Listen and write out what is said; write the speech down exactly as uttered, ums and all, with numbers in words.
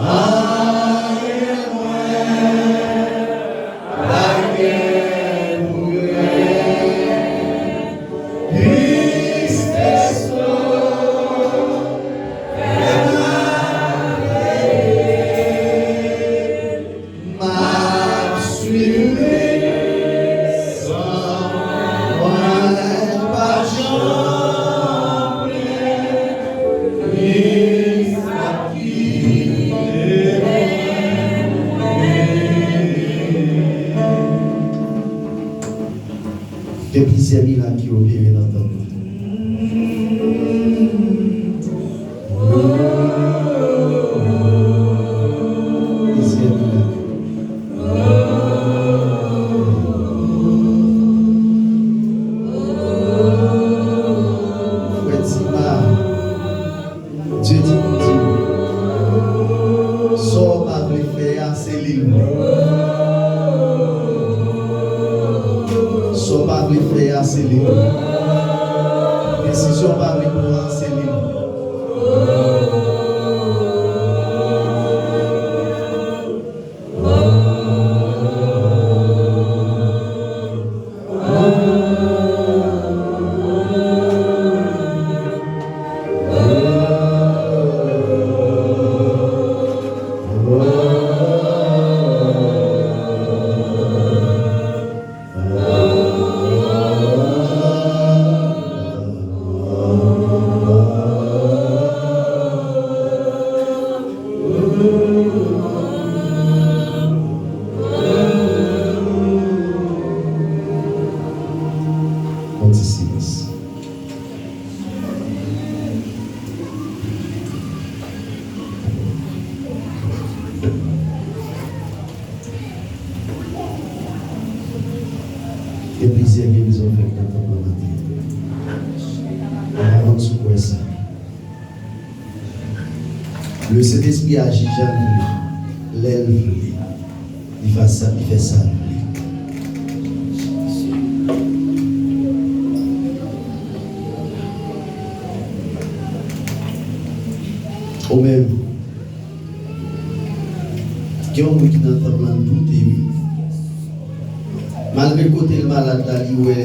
M ap swiv li san mwen pa janm plen. Li ap gide m. Gen plizyè mirak ki opere nan tanp lan. Plizyè mirak. Frè Tima, Dye di m di w, sa w pa vle fè a, se li l vle. Sa w pa vle fè a, se li l vle. Desizyon w pa vle pran an, se li l vle. Yon ti silans. Gen plizyè gerizon fèt nan tanp lan maten. M pa konn si w kwè sa. Le Sentespri aji jan l vle, lè l vle. Li fè sa, li fè sa l vle. Ou menm, gen yon moun ki nan tanp lan, l doute, wi. Malgre kote l malad la, li wè